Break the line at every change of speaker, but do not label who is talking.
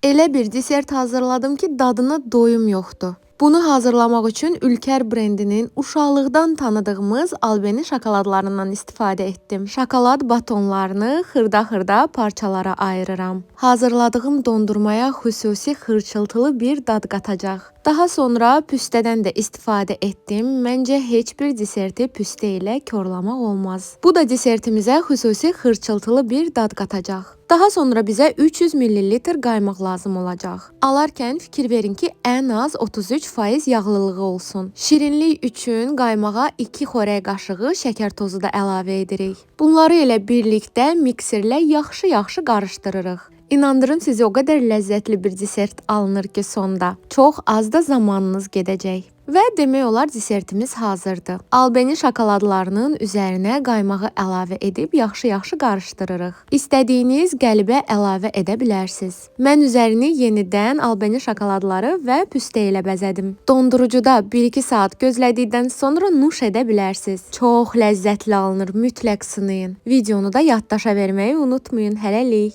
Elə bir desert hazırladım ki, dadına doyum yoxdur. Bunu hazırlamaq üçün Ülker brendinin uşaqlıqdan tanıdığımız albeni şokoladlarından istifadə etdim. Şokolad batonlarını xırda-xırda parçalara ayırıram. Hazırladığım dondurmaya xüsusi xırçıltılı bir dad qatacaq. Daha sonra püstədən də istifadə etdim. Məncə heç bir deserti püstə ilə korlamaq olmaz. Bu da desertimizə xüsusi xırçıltılı bir dad qatacaq. Daha sonra bizə 300 ml qaymaq lazım olacaq. Alarkən fikir verin ki, ən az 33% yağlılığı olsun. Şirinlik üçün qaymağa 2 xörək qaşığı şəkər tozu da əlavə edirik. Bunları elə birlikdə mikserlə yaxşı-yaxşı qarışdırırıq. İnandırım sizi, o qədər ləzzətli bir desert alınır ki, sonda. Çox az da zamanınız gedəcək. Və demək olar desertimiz hazırdır. Albeni şokoladlarının üzərinə qaymağı əlavə edib yaxşı-yaxşı qarışdırırıq. İstədiyiniz qəlibə əlavə edə bilərsiniz. Mən üzərini yenidən albeni şokoladları və püstə ilə bəzədim. Dondurucuda 1-2 saat gözlədikdən sonra nuş edə bilərsiniz. Çox ləzzətli alınır, mütləq sınayın. Videonu da yaddaşa verməyi unutmayın. Hələlik.